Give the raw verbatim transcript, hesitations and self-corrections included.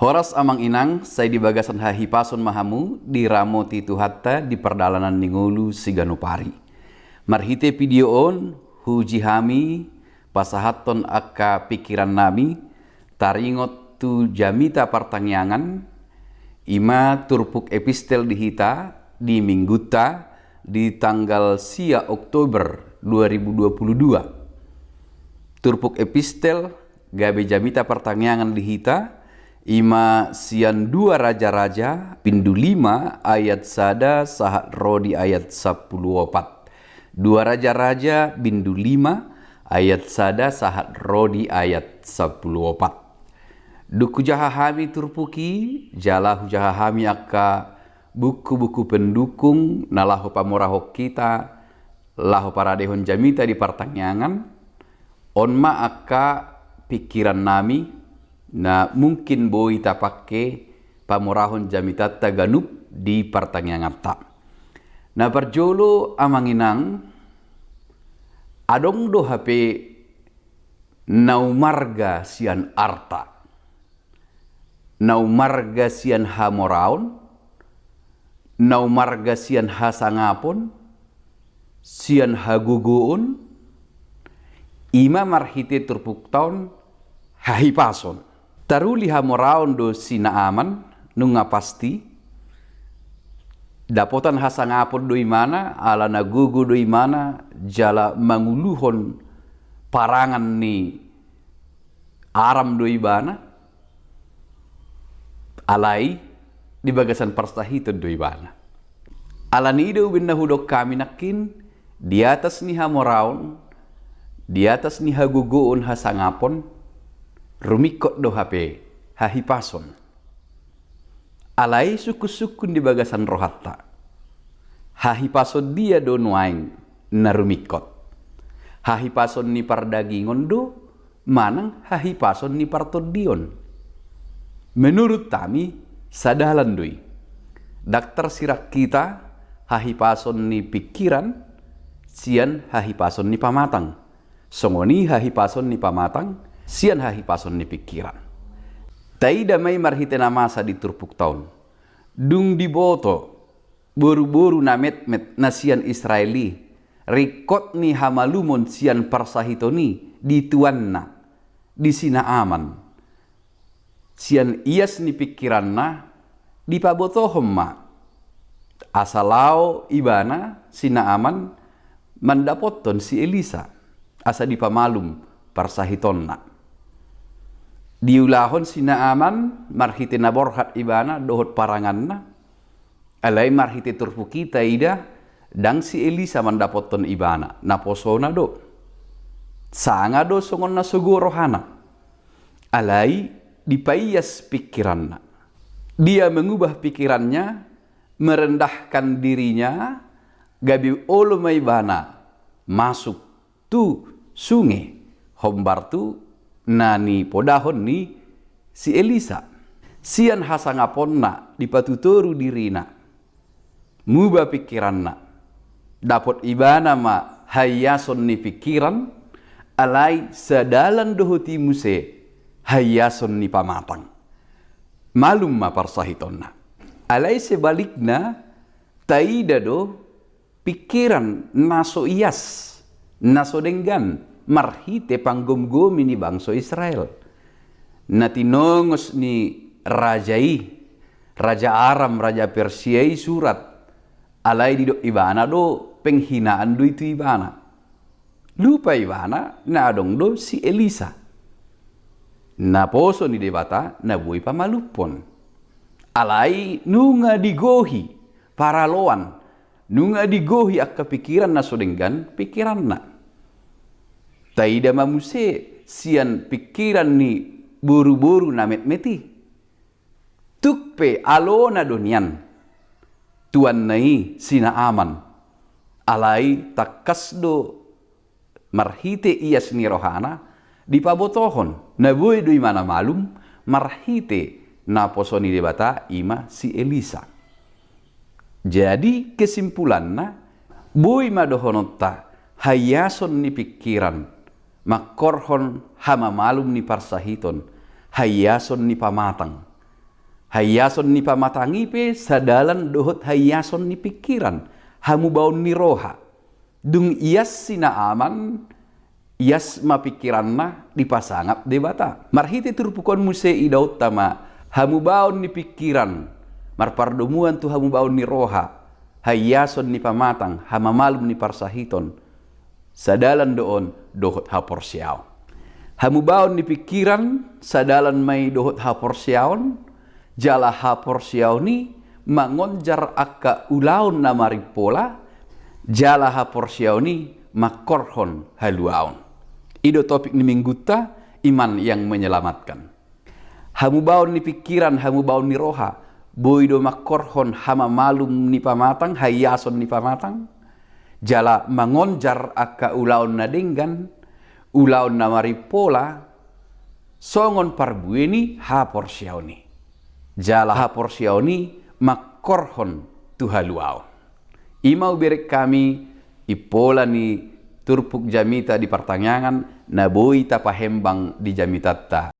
Horas amang inang, sai di bagasan hahipason ma hamu diramoti Tuhanta di pardalanan ni ngolu siganup ari. Marhite video on, huuji hami pasahathon angka pingkirannami taringot tu jamita partangiangan, i ma turpuk epistel di hita di minggunta di tanggal sia Oktober dua ribu dua puluh dua. Turpuk epistel gabe jamita partangiangan di hita, i ma sian dua Raja-raja, bindu lima ayat sada sahat ro di ayat sampulu opat. Dua Raja-raja, bindu lima ayat sada sahat ro di ayat sampulu opat. Dung hujaha hami turpuk i, jala hujaha hami angka buku-buku pendukung na laho pamorahon hita, laho paradehon jamita di partangiangan, on ma angka pingkirannami na mungkin boi tapangke pamorahon jamitanta ganup di partangianganta. Na parjolo amang inang, adong do hape na umarga sian arta, na umarga sian hamoraon, na umarga sian hasangapon, sian hagogoon, i ma marhite turpukta on hahipason. Taruli hamoraon do si Naaman, nunga pasti. Dapotan hasangapon do ibana, ala na gogo do ibana, jala manguluhon parangan ni Aram do ibana, alai di bagasan parsahiton do ibana. Ala ni i do umbaen na hudok hami nangkin, di atas ni hamoraon, di atas ni hagogoon, hasangapon, rumingkot do hape hahipason. Alai sungkun-sungkun di bagasan rohanta, hahipason dia do nuaeng na rumingkot? Hahipason ni pardagingon do manang hahipason ni partondion? Menurut hami, sadalan do i. Ndang tarsirang hita hahipason ni pingkiran sian hahipason ni pamatang, songon i hahipason ni pamatang sian hahipason ni pingkiran. Taida ma i marhite na masa di turpukta on. Dung diboto boru-boru na metmet na sian Israel i ringkot ni hamalumon sian parsahiton i di tuanna, di si Naaman, sian ias ni pingkiranna dipabotohon ma asa laho ibana, si Naaman, mandapothon si Elisa asa dipamalum parsahitonna. Diulahon si Naaman marhite na borhat ibana dohot paranganna. Alai marhite turpuk i taida, ndang si Elisa mandapothon ibana, naposona do. Sanga do songon na sogo rohana. Alai dipaias pingkiranna. Dia mengubah pikirannya, merendahkan dirinya, gabe olo ma ibana masuk tu sunge, hombar tu na nipodahon ni si Elisa. Sian hasangaponna dipatutoru dirina, muba pingkiranna. Dapot ibana ma haiason ni pingkiran, alai sadalan dohot i muse haiason ni pamatang. Malum ma parsahitonna. Alai sebalikna, taida do pingkiran na so ias, na so denggan, marhite panggomgomi ni bangso Israel. Na tinongos ni raja i, raja Aram, raja Persia i surat, alai didok ibana do penghinaan do i tu ibana. Lupa ibana na adong do si Elisa, naposo ni Debata, na boi pamalumhon. Alai nunga digohi paraloan, nunga digohi angka pingkiran na so denggan pingkiranna. Taida ma muse sian pingkiran ni boruboru na metmet i. Tuk pe alona do nian tuanna i si Naaman, alai tangkas do marhite ias ni rohana dipabotohon, na boi do ibana malum marhite naposo ni Debata, i ma si Elisa. Jadi kesimpulanna, boi ma dohononta haiason ni pingkiran mangkorhon hamamalum ni parsahiton, haiason ni pamatang. Haiason ni pamatang i pe sadalan dohot haiason ni pingkiran, hamubaon ni roha. Dung ias si Naaman, ias ma pingkiranna, dipasangap Debata. Marhite turpuk on muse idaonta ma hamubaon ni pingkiran, marpardomuan tu hamubaon ni roha, haiason ni pamatang, hamamalum ni parsahiton. Sadalan do on dohot haporseaon. Hamubaon ni pingkiran sadalan ma i dohot haporseaon, jala haporseaon i mangonjar angka ulaon na marimpola, jala haporseaon i mangkorhon haluaon. I do topik ni minggunta, iman yang menyelamatkan. Hamubaon ni pingkiran, hamubaon ni roha, boi do mangkorhon hamamalum ni pamatang, haiason ni pamatang, jala mangonjar angka ulaon na denggan, ulaon na marimpola, songon parbue ni haporseaon i. Jala haporseaon i mangkorhon tu haluaon. I ma hubereng hami impola ni turpuk jamita di partangiangan na boi tapahembang di jamitanta.